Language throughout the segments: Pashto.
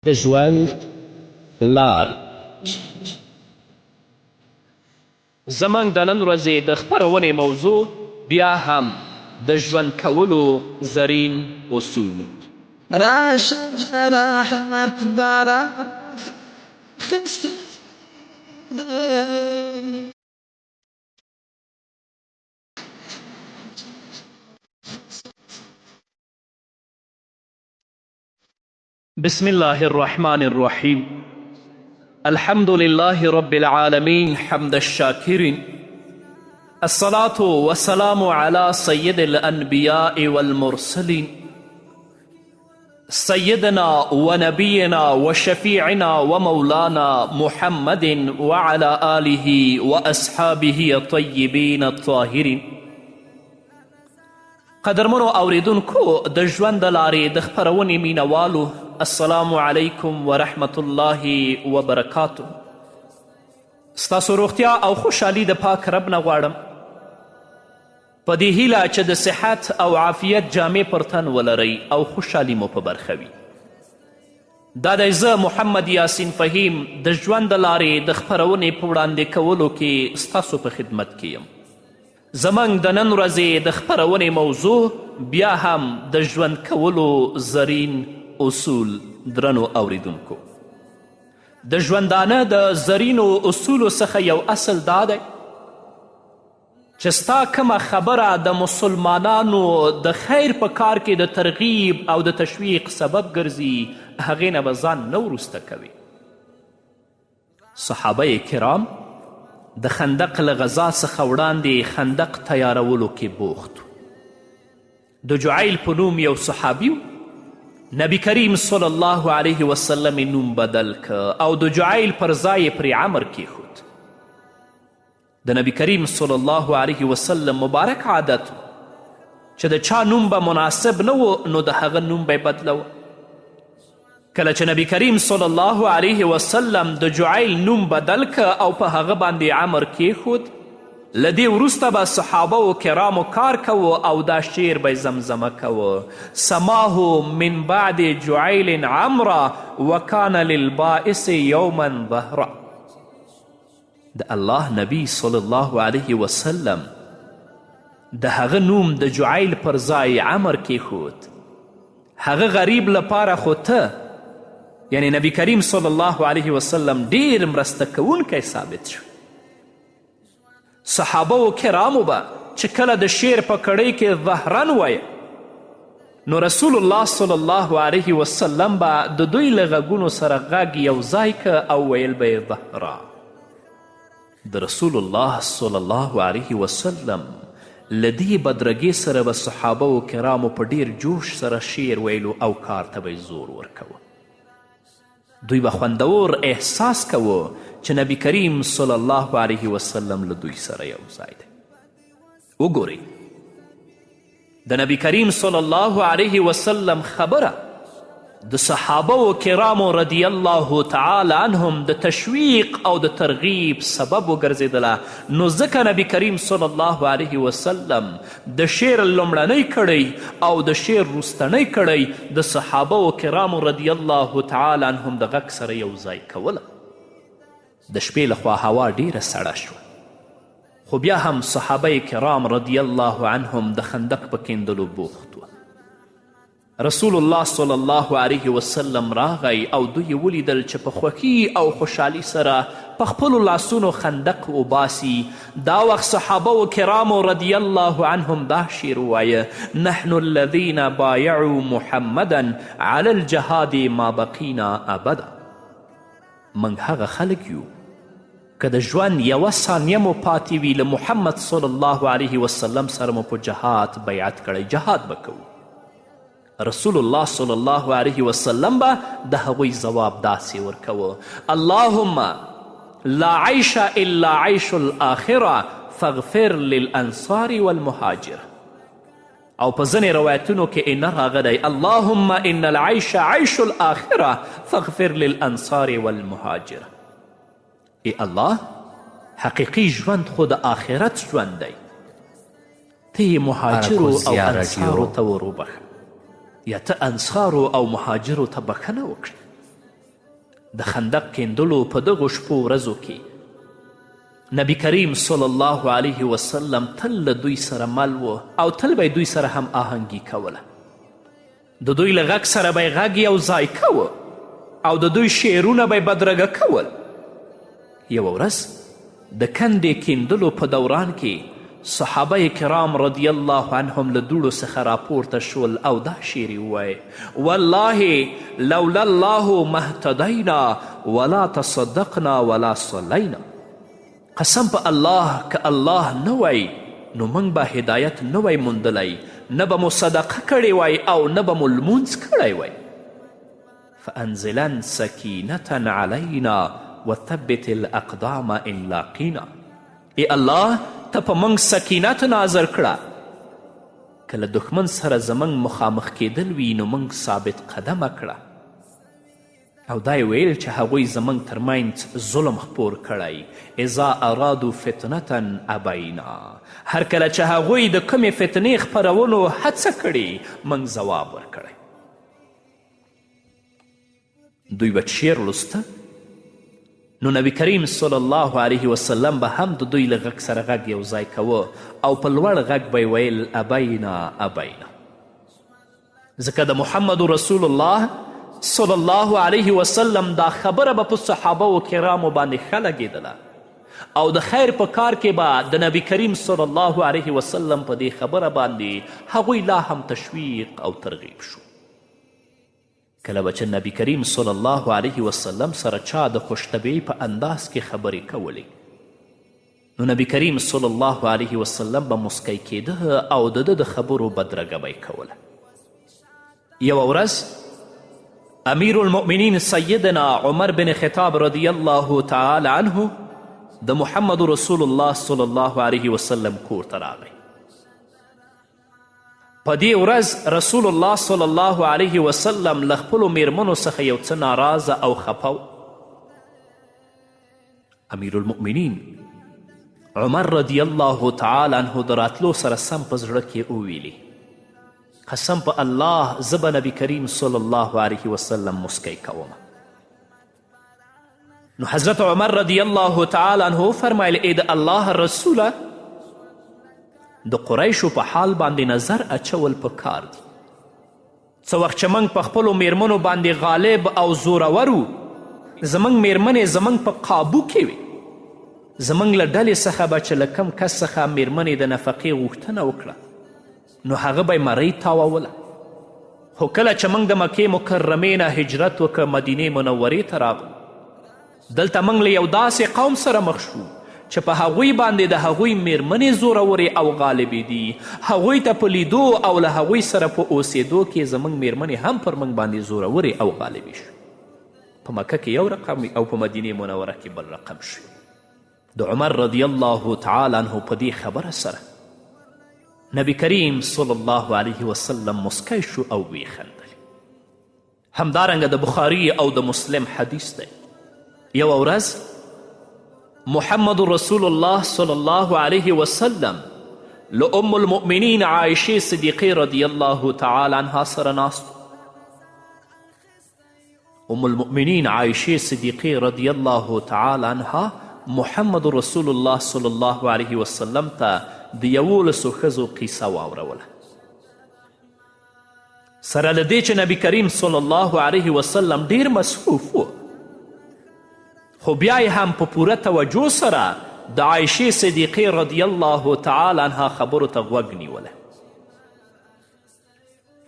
د ژوند لار. زموږ د نن ورځې د خپرونې موضوع بیا هم د ژوند کولو زرین اصول. راشه رحمت باران. بسم الله الرحمن الرحيم. الحمد لله رب العالمين، حمد الشاكرين، الصلاة والسلام على سيد الأنبياء والمرسلين، سيدنا ونبينا وشفيعنا ومولانا محمد وعلى آله وأصحابه الطيبين الطاهرين. قدرمنو اوریدونکو، د ژوند د لارې د خپرونې مینوالو، السلام علیکم ورحمت الله وبرکاته. ستاسو روغتیا او خوشحالي د پاک رب نه غواړم، په دې هیله چې د صحت او عافیت جامې پر تن ولرئ او خوشحالي مو په برخه وي. دا دی زه محمد یاسین فهیم د ژوند د لارې د خپرونې په وړاندې کولو کې ستاسو په خدمت کې یم. زموږ د نن ورځې د خپرونې موضوع بیا هم د ژوند کولو زرین اصول. درنو اوریدونکو، د ژوندانه د زرینو اصولو څخه یو اصل دا دی چې ستا کومه خبره د مسلمانانو د خیر په کار کې د ترغیب او د تشویق سبب ګرځي، هغې نه به ځان نه وروسته کوي. صحابه کرام د خندق له غزا څخه وړاندې خندق تیارولو کې بوخت. د جعیل په نوم یو صحابي و، نبی کریم صلی الله علیه وسلم یې نوم بدل که او د جعیل پر ځای یې پرې عمر کیښود. د نبی کریم صلی الله علیه وسلم مبارک عادت چې د چا نوم به مناسب نه و، نو د هغه نوم به یې بدلوه. کله چې نبی کریم صلی الله علیه وسلم د جعیل نوم بدل که او په هغه باندې عمر کیښود، له دې وروسته به صحابه و کرامو کار کوه او دا شعر به زمزمه کوه: سماه من بعد جعیل عمرا وکان للبائس یوما ظهرا. د الله نبی صلی الله علیه وسلم د هغه نوم د جعیل پر ځای عمر کیښود. هغه غریب لپاره خو ته، یعنی نبی کریم صلی الله علیه وسلم، ډیر مرسته کوونکی ثابت شو. صحابه و کرامو به چې کله د شعر په کړۍ کې ظهرن وایه، نو رسول الله صلی الله علیه وسلم به د دوی له غږونو سره غږ یو ځای که او ویل به یې ظهرا. د رسول الله صلی الله علیه وسلم له دې بدرګې سره به صحابه و کرامو په ډیر جوش سره شعر ویلو او کار ته به یې زور ورکوه. دوی به خوندور احساس کوه چې نبی کریم صلی الله علیه وسلم له دوی سره یو ځای دی. وګورئ، د نبی کریم صلی الله علیه وسلم خبره د صحابه و کرامو رضی الله تعالی عنهم د تشویق او د ترغیب سبب وګرځېدله. نو ځکه نبی کریم صلی الله علیه وسلم د شعر لومړنۍ کړۍ او د شعر وروستنۍ کړۍ د صحابه و کرامو رضی الله تعالی عنهم د غږ سره یو ځای کوله. د شپې لخوا هوا ډیره سړه شوه، خو بیا هم صحابه کرام رضی الله عنهم د خندق په کیندلو بوخت وه. رسول الله صلی الله علیه وسلم راغی او دوی یې ولیدل چې په خوښي او خوشحالي سره په خپلو لاسونو خندق وباسي. دا وخت صحابه و کرامو رضی الله عنهم دا شعر ووایه: نحن الذین بایعوا محمدا علی الجهاد ما بقینا ابدا. موږ هغه خلک یو که د ژوند یوه ثانیه مو پاتې وي، له محمد صلی الله علیه وسلم سره مو په جهاد بیعت کړی، جهاد به کوو. رسول الله صلی الله علیه وسلم به د هغوی ځواب داسې ورکوه: اللهم لا عیش الا عیش الاخره فاغفر للانصار والمهاجر. او په ځینې روایتونو کې یې نه راغلی: اللهم ان العیش عیش الاخره فاغفر للانصار والمهاجر. ای الله، حقیقي ژوند خو د آخرت ژوند دی، ته یې مهاجرو او انصارو ته ور وبخښه، یا ته انصارو او مهاجرو ته بخښنه وکړه. د خندق کیندلو په دغو شپو ورځو کې نبی کریم صلی الله علیه وسلم تل له دوی سره مل و او تل به دوی سره هم آهنګي کوله. د دوی له غږ سره به یې غږ یو ځای کوه او د دوی شعرونه به یې بدرګه کول. یوه ورځ د کندې کیندلو په دوران کې صحابه کرام رضی الله عنهم له دوړو څخه راپورته شول او دا شعر یې ووایه: والله لولا الله ما اهتدینا ولا تصدقنا ولا صلینا. قسم په الله که الله نه وای نو موږ به هدایت نه وای موندلی، نه به مو صدقه کړې وای او نه به مو لمونځ کړی وای. فانزلا سکینة علینا وثبت الاقدام ان لاقینا. ای الله ته په موږ سکینت نازل کړه، که له دښمن سره زموږ مخامخ کیدل وي نو موږ ثابت قدمه کړه. او دا یې ویل چې هغوی زموږ تر منځ ظلم خپور کړی، اذا ارادو فتنة ابینا، هر کله چې هغوی د کومې فتنې خپرولو هڅه کړې موږ ځواب ورکړی. دوی به شعر لوسته نو نبی کریم صلی الله علیه وسلم به هم د دوی له غږ سره غږ یو ځای کوه او په لوړ غږ به یې ویل ابینا ابینا، ځکه د محمد رسول الله صلی الله علیه وسلم دا خبره به په صحابه و کرامو باندې ښه لګېدله او د خیر په کار کې به د نبی کریم صلی الله علیه وسلم په دې خبره باندې هغوی لا هم تشویق او ترغیب شو. کله به چې نبی کریم صلی الله علیه وسلم سره چا د خوشطبعي په انداز کې خبرې کولې نو نبی کریم صلی الله علیه وسلم به مسکی کېده او د ده د خبرو بدرګه به یې کوله. یوه ورځ امیر المؤمنین سیدنا عمر بن خطاب رضی الله تعالی عنه د محمد رسول الله صلی الله علیه وسلم کور ته راغی. په دې ورځ رسول الله صلی الله علیه وسلم له خپلو میرمنو څخه یو څه ناراضه او خپه و. امیر المؤمنین عمر رضی الله تعالی عنه د راتلو سره سم په زړه کې وویلي: قسم په الله زه به نبی کریم صلی الله علیه وسلم مسکی کوم. نو حضرت عمر رضی الله تعالی عنه وفرمایل: ای د الله رسوله، د قریشو په حال باندې نظر اچول په کار دي. څه وخت چې موږ په خپلو میرمنو باندې غالب او زورور وو، زموږ میرمنې زموږ په قابو کې وې، زموږ له ډلې څخه به چې له کوم کس څخه میرمنې د نفقې غوښتنه وکړه نو هغه به یې مرۍ تاووله. خو کله چې موږ د مکې مکرمې نه هجرت وکړ مدینې منورې ته راغلو، دلته موږ له یو داسې قوم سره مخ شو چې په هغوی باندې د هغوی میرمنې زورورې او غالبې دي. هغوی ته په لیدو او له هغوی سره په اوسېدو کې زموږ میرمنې هم پر موږ باندې زورورې او غالبې شوې. په مکه کې یو رقم او په مدینې منوره کې بل رقم شوې. د عمر رضی الله تعالی عنه په دې خبره سره نبی کریم صلی الله علیه وسلم مسکی شو او ویې خندل. همدارنګه د بخاري او د مسلم حدیث دی، یوه ورځ محمد رسول الله صلی الله علیه وسلم له ام المؤمنین عایشې صدیقې رضی الله تعالی عنها سره ناست. ام المؤمنین عایشې صدیقې رضی الله تعالی عنها محمد رسول الله صلی الله علیه وسلم ته د 11 ښځو قیصه واوروله. سره له دې چې نبی کریم صلی الله علیه وسلم ډیر مصروف و، خو بیا یې هم په پوره توجه سره د عایشې صدیقې رضی الله تعالی عنها خبرو ته غوږ نیولی.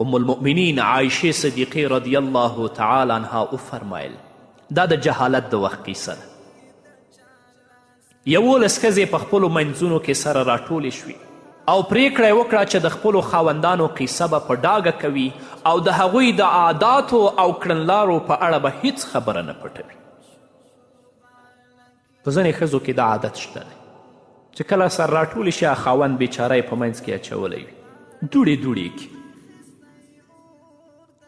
ام المؤمنین عایشې صدیقې رضی الله تعالی عنها وفرمایل، دا د جهالت د وخت قیصه ده. 11 ښځې په خپلو منځونو کې سره راټولې شوې او پرېکړه یې وکړه چې د خپلو خاوندانو قیصه به په ډاګه کوي او د هغوی د عاداتو او کړنلارو په اړه به هیڅ خبره نه پټوي. په ځینې ښځو کې دا عادت شته دی چې کله سره راټولې شي خاوند بیچاره یې په منځ کې اچولی وي، دوړې دوړې کړي.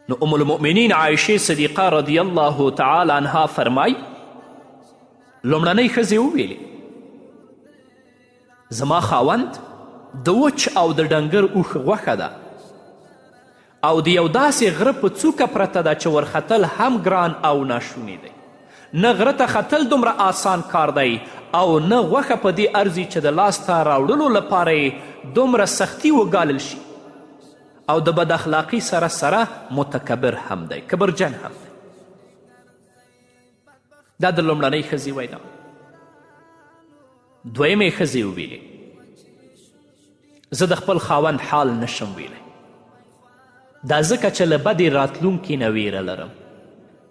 نو ام المؤمنین عایشې صدیقه رضی الله تعالی عنها فرمای، لومړنۍ ښځې وویلې زما خاوند د وچ او د ډنګر اوښ غوښه ده او د یو داسې غره په څوکه پرته ده چې ورختل هم ګران او ناشونی دی. نه غره ته ختل دومره آسان کار دی او نه غوښه په دې ارزي چې د لاسته راوړلو لپاره یې دومره سختي وګالل شي. او د بد اخلاقي سره سره متکبر هم دی، کبرجن هم دی. دا د لومړنۍ ښځې وینا. دویمې ښځې وویلې زه د خپل خاوند حال نشم ویلی، دا ځکه چې له بدې راتلونکې نه ویره لرم.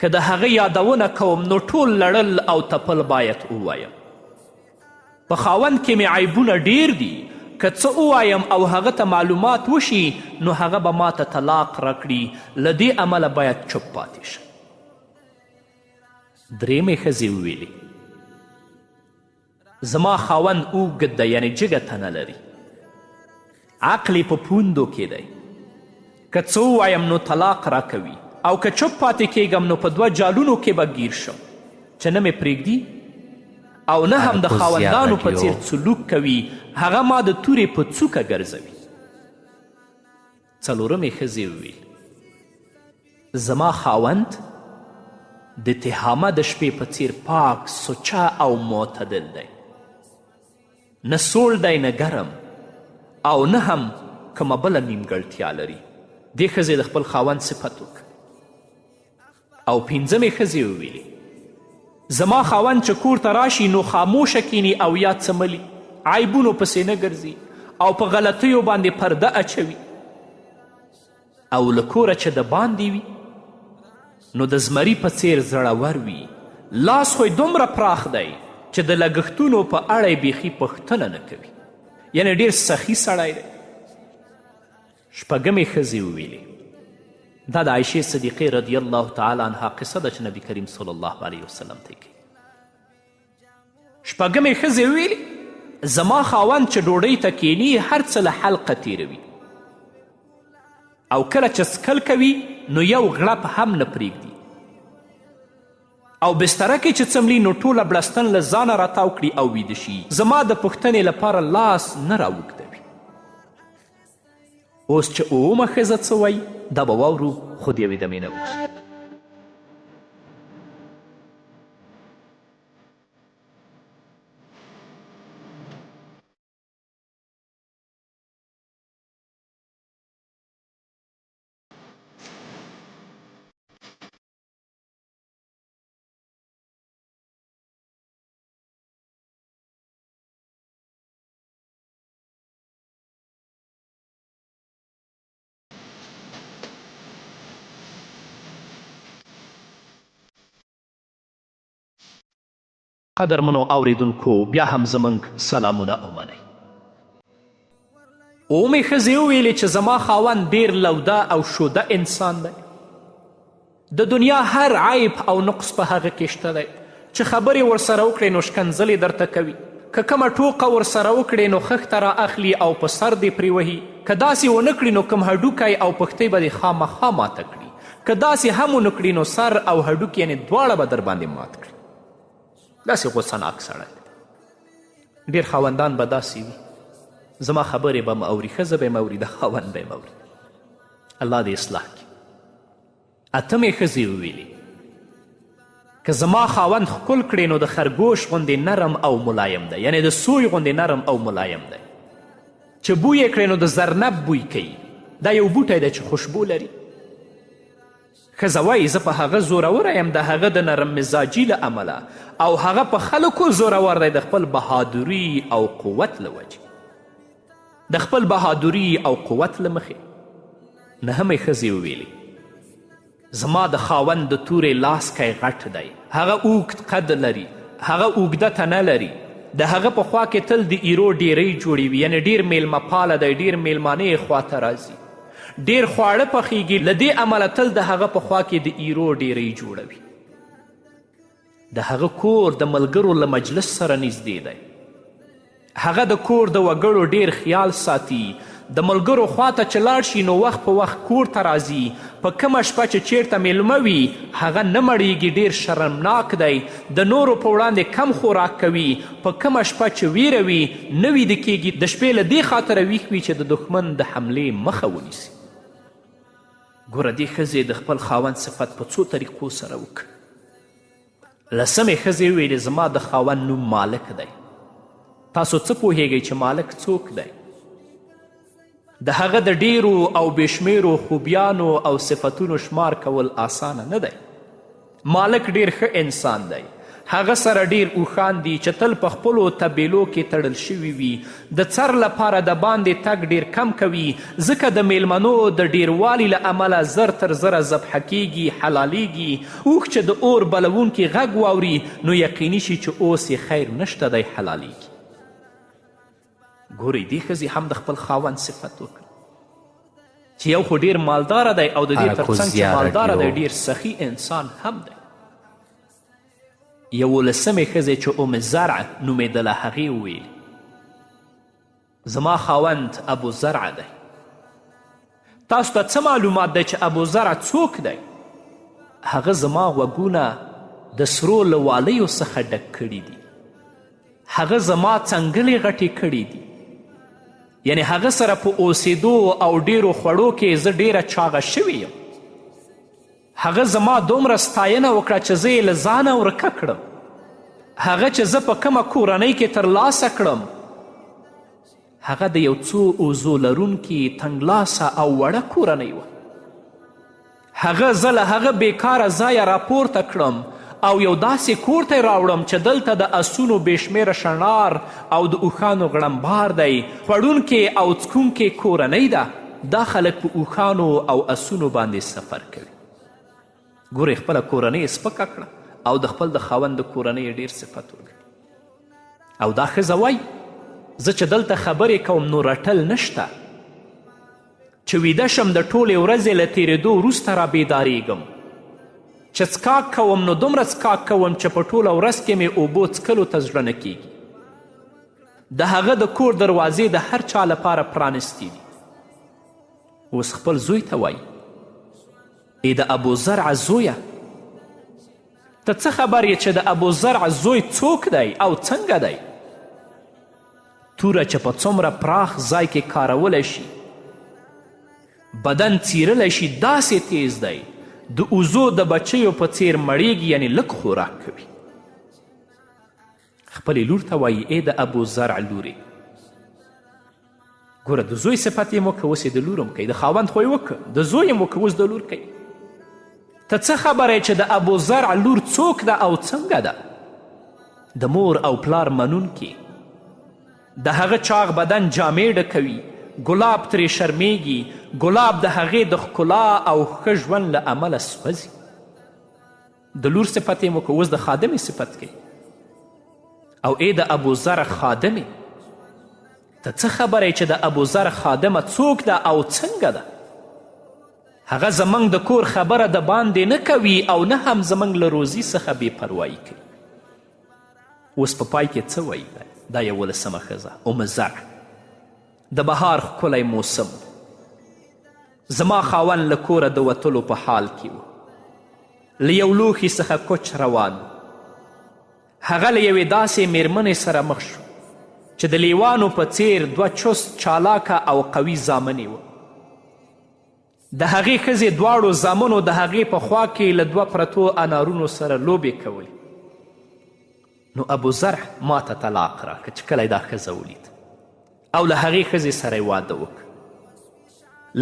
که د هغه یادونه کوم نو ټول لړل او تپل باید ووایم. په خاوند کې مې عیبونه ډیر دي، که څه ووایم او هغه ته معلومات وشي نو هغه به ماته طلاق راکړي، له دې امله باید چوپ پاتې شم. درېیمې ښځې وویلې زما خاوند اوږد دی، یعنې جګه تنه لري، عقل یې په پوندو کې دی، که څه ووایم نو طلاق راکوي او که چوپ پاتې کیږم نو په دوه جالونو کې به ګیر شم چې نه مې پرېږدي او نه هم د خاوندانو په څیر سلوک کوي، هغه ما د تورې په څوکه ګرځوي. څلورمې ښځې وویل زما خاوند د تهامه د شپې په څیر پاک، سوچه او معتدل دی، نه سوړ دی نه ګرم او نه هم کومه بله نیمګړتیا لري. دې ښځې د خپل خاوند صفت وکړ. او پنځمې ښځې وویلې زما خاوند چې کور ته راشي نو خاموشه کیني او یا څملي، عیبونو پسې نه ګرځي او په غلطیو باندې پرده اچوي، او له کوره چې د باندې وي نو د زمري په څیر زړور وي، لاس خو یې دومره پراخ دی چې د لګښتونو په اړه یې بیخي پوښتنه نه کوي، یعنې ډیر سخي سړی دی. شپږمې ښځې وویلې دا د عایشې صدیقې رضی الله تعالی عنها قصه ده چې نبی کریم صلی الله علیه وسلم ته یې کوي. شپږمې ښځې وویلې زما خاوند چې ډوډۍ ته کیني هر څه له حلقه تیروي او کله چې څکل کوي نو یو غړپ هم نه پرېږدي، او بستره کې چې څملي نو ټوله بړستن له ځانه راتاو کړي او ویده شي، زما د پوښتنې لپاره لاس نه راوږدوي. اوس چې اوومه ښځه څه وایي دا به واورو، خو د یوې دمې نه وروسته. قدرمنو اوریدونکو بیا هم زموږ سلامونه ومنئ. اومې ښځې وویلې چې زما خاوند ډیر لوده او شوده انسان دی، د دنیا هر عیب او نقص په هغه کې شته دی، چې خبرې ورسره وکړې نو ښکنځلې درته کوي، که کومه ټوقه ورسره وکړې نو خښته را اخلي او په سر دې پرې وهي، که داسې ونه کړي نو کوم هډوکی او پښتۍ به دې خامخا ماته کړي، که داسې هم ونه کړي نو سر او هډوکي یعنې دواړه به درباندې مات کړي. داسې غوسه ناک سړی دی. ډېر خاوندان به داسې وي، زما خبرې به م اوري، ښځه به م اوري، د خاوند به م اوري. الله دې اصلاح کړي. اتمې ښځې وویلې که زما خاوند ښکل کړې نو د خرګوش غوندې نرم او ملایم دی، یعنې د سوی غوندې نرم او ملایم دی، چې بوی یې کړې نو د زرنب بوی کوي. دا یو بوټی دی چې خوشبو لري. ښځه وایي زه په هغه زوروره یم د هغه د نرم مزاجي له امله، او هغه په خلکو زورور دی د خپل بهادري او قوت له وجې، د خپل بهادري او قوت له مخې. نهمې ښځې وویلې زما د خاوند د تورې لاسکی غټ دی، هغه اوږد قد لري، هغه اوږده تنه لري، د هغه په خوا کې تل د ایرو ډیرۍ جوړې وي، یعنې ډیر میلمه پاله دی، ډیر میلمانه یې خواته راځي، ډیر خواړه پخیږي، له دې امله تل د هغه په خوا کې د ایرو ډیرۍ جوړوي. د هغه کور د ملګرو له مجلس سره نږدې دی، هغه د کور د وګړو ډیر خیال ساتي، د ملګرو خواته چې لاړ شي نو وخت په وخت کور ته راځي، په کومه شپه چې چیرته میلمه وي هغه نه مړیږي، ډیر شرمناک دی، د نورو په وړاندې کم خوراک کوي، په کومه شپه چې ویره وي نه ویده کیږي، د شپې له دې خاطره ویښ وي چې د دښمن د حملې مخه ونیسي. ګوره دې ښځې د خپل خاوند صفت په څو طریقو سره وکړ. لسمې ښځې وویلې زما د خاوند نوم مالک دی. تاسو څه پوهیږئ چې مالک څوک دی؟ د هغه د ډیرو او بې شمیرو خوبیانو او صفتونو شمار کول اسانه نه دی. مالک ډیر ښه انسان دی. هغه سره ډیر اوښان دي چې تل په خپلو تبیلو کې تړل شوي وي. د څر لپاره د باندې تګ ډیر کم کوي، ځکه د میلمنو د ډیروالي له امله زر تر زره ذبحه کیږي، حلالیږي. اوښ چې د اور بلوونکي غږ واوري نو یقیني شي چې اوس یې خیر نشته دی، حلالیږي. ګورئ دې ښځې هم د خپل خاوند صفت وکړ چې یو خو ډیر مالداره دی او د دې ترڅنګ چې مالداره دی ډیر سخي انسان هم دی. یولسمې ښځې چې ام زرع نومېدله هغې وویل زما خاوند ابو زرع دی. تاسو ته څه معلومات دی چې ابو زرع څوک دی؟ هغه زما غوږونه د سرو له والیو څخه ډک کړي دي. هغه زما څنګلې غټې کړې دي. یعنی هغه سره په اوسېدو او ډیرو خوړو کې زه ډیره چاغه شوې یم. هغه زما دومره ستاینه وکړه چې زه یې له ځانه ورکه کړم. هغه چې زه په کومه کورنۍ کې ترلاسه کړم هغه د یو څو اوزو لرونکي تنګلاسه او وړه کورنۍ وه. هغه زه له هغه بیکاره ځایه راپورته کړم او یو داسې کور ته یې راوړم چې دلته د اسونو بې شمېره شڼار او د اوښانو غړمبار دی. خوړونکې او څکونکې کورنۍ ده. دا خلک په اوښانو او اسونو باندې سفر کوي. ګورئ خپله کورنۍ یې سپکه کړه او د خپل د خاوند د کورنۍ یې ډېر صفت وکړ. او دا ښځه وایي زه چې دلته خبرې کوم نو رټل نشته. چې ویده شم د ټولې ورځې له تېرېدو وروسته را بیداریږم. چې څکاک کوم نو دومره څکاک کوم چې په ټوله ورځ کې مې اوبو څکلو ته زړه نه کیږي. د هغه د کور دروازې د هر چا لپاره پرانستې دي. اوس خپل زوی ته وایي ای د ابو زرع زویه، ته څه خبر یې چې د ابو زرع زوی څوک دی او څنګه دی؟ توره چې په څومره پراخ ځای کې کارولی شي، بدن څیرلی شي، داسې تیز دی، د اوزو د بچیو په څیر مړیږي، یعنې لږ خوراک کوي. خپلې لور ته وایي ای د ابو زرع لورې، ګوره د زوی صفت یې وکړه، اوس یې د لور هم کوي. د خاوند خو یې وکړه، د زوی یې وکړه، اوس د لور کوي. ته څه خبره یې چې د ابو زرع لور څوک ده او څنګه ده؟ د مور او پلار منونکې، د هغه چاغ بدن جامې ډکوي، ګلاب ترې شرمیږي، ګلاب د هغې د ښکلا او ښه ژوند له امله سوځي. د لور صفت یې وکړ، اوس د خادمې صفت کوي. او ای د ابو ذر خادمې، ته څه خبره یې چې د ابو ذر خادمه څوک ده او څنګه ده؟ هغه زموږ د کور خبره د باندې نه کوي او نه هم زموږ له روزي څخه بې پروایي کوي. اوس په پای کې څه وایي دا یولسمه ښځه ام زرع؟ د بهار ښکلی موسم، زما خاوند له کوره د وتلو په حال کې و، له یو لوښي څخه کوچ روان و. هغه له یوې داسې میرمنې سره مخ شو چې د لیوانو په څیر دوه چست، چالاکه او قوي زامن یې وه. د هغې ښځې دواړو زامنو د هغې په خوا کې له دوه پرتو انارونو سره لوبې کولې. نو ابو زرع ما ته طلاق راکړ چې کله یې دا ښځه ولید او له هغې ښځې سره یې واده وکړ.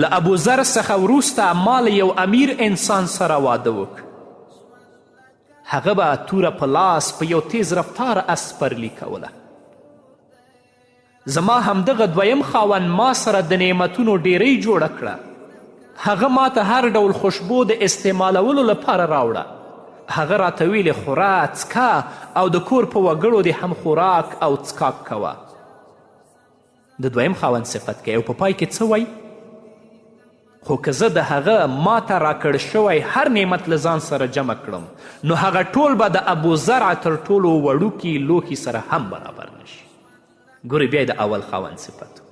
له ابو ذر څخه وروسته ما له یو امیر انسان سره واده وکړ. هغه به توره په لاس په یو تیز رفتار اس سپرلي کوله. زما همدغه دویم خاوند ما سره د نعمتونو ډیرۍ جوړه کړه. هغه ما ته هر ډول خوشبو د استعمالولو لپاره راوړه. هغه راته ویلې خوره، څکه او د کور په وګړو دې هم خوراک او څکاک کوه. د دویم خاوند صفت کوي او په پای کې څه وایي؟ خو که زه د هغه ما ته راکړ شوی هر نعمت له ځان سره جمع کړم نو هغه ټول به د ابو زرع تر ټولو وړوکي لوښي سره هم برابر نشي. ګورئ بیا د اول خاوند صفت وکړ.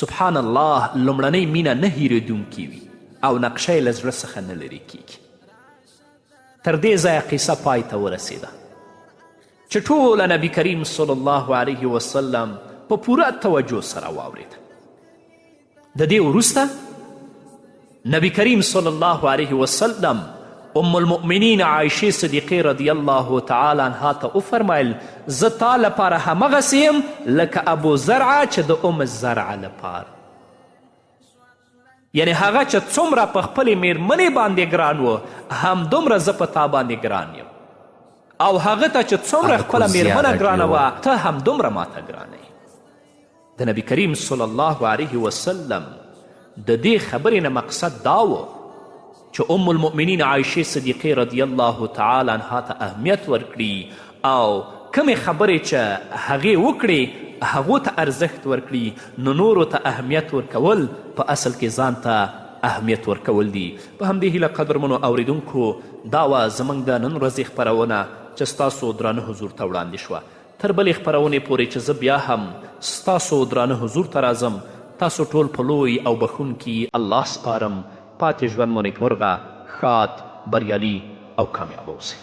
سبحان الله، لومړنۍ مینه نه هیرېدونکې وي او نقشه یې له زړه څخه نه لرې کیږي. تر دې ځایه قصه پای ته ورسېده چې ټوله نبی کریم صلی الله علیه وسلم په پوره توجه سره واورېده. د دې وروسته نبی کریم صلی الله علیه وسلم ام المؤمنین عایشې صدیقې رضی الله تعالی عنها ته وفرمیل زه تا لپاره همغسې یم لکه ابو زرعه چې د ام زرعه لپاره. یعنې هغه چې څومره په خپلې میرمنې باندې ګران و، همدومره زه په تا باندې ګران یم، او هغه ته چې څومره خپله الکوزیه میرمنه ګرانه راډیو. وه، ته همدومره ماته ګرانه یې. د نبی کریم صلی الله علیه وسلم د دې خبرې نه مقصد دا و چې ام المؤمنین عایشې صدیقې رضی الله تعالی عنها ته اهمیت ورکړي او کومې خبرې چې هغې وکړې هغو ته ارزښت ورکړي، نو نورو ته اهمیت ورکول په اصل کې ځان ته اهمیت ورکول دي. په همدې هیله قدرمنو اوریدونکو دا وه زموږ د نن ورځې خپرونه چې ستاسو درانه حضور ته وړاندې شوه. تر بلې خپرونې پورې چې زه بیا هم ستاسو درانه حضور ته راځم تاسو ټول په لوی او بښونکي الله سپارم. پاتې ژوند مو نیکمرغه، ښاد، بریالي او کامیاب اوسئ.